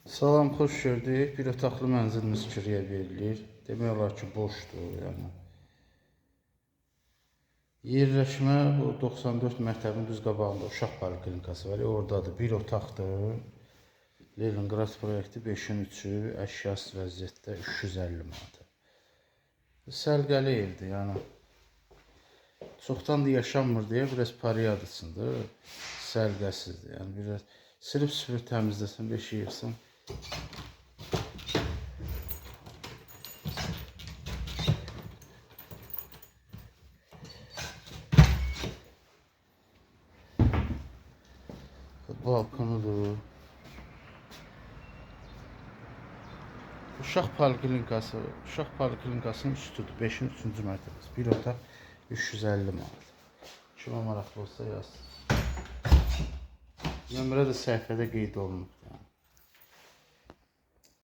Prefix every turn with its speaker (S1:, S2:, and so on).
S1: Salam, xoş gördük. Bir otaqlı mənzilimiz kiriyə verilir. Demək olar ki, boşdur, yəni. Yerləşmə bu 94 məktəbin düz qabağında uşaq poliklinikası var. Oradadır. Bir otaqdır. Leningrad proyekti 5-in 3-ü əşyasız vəziyyətdə 350 manat. Səliqəli evdir, yəni. Çoxdan da yaşanmır deyə biraz pariyadısındır. Səliqəsizdir. Yəni biraz silib süpürüb təmizləsən, beşi yığsan. Balkonudur. Uşaq poliklinikası, uşaq poliklinikasının üstüdür. 5-in 3-cü mərtəbəsi. Bir otaq 350 manat. Kimə maraqlı olsa yazsın. Nömrə də səhifədə qeyd olunub.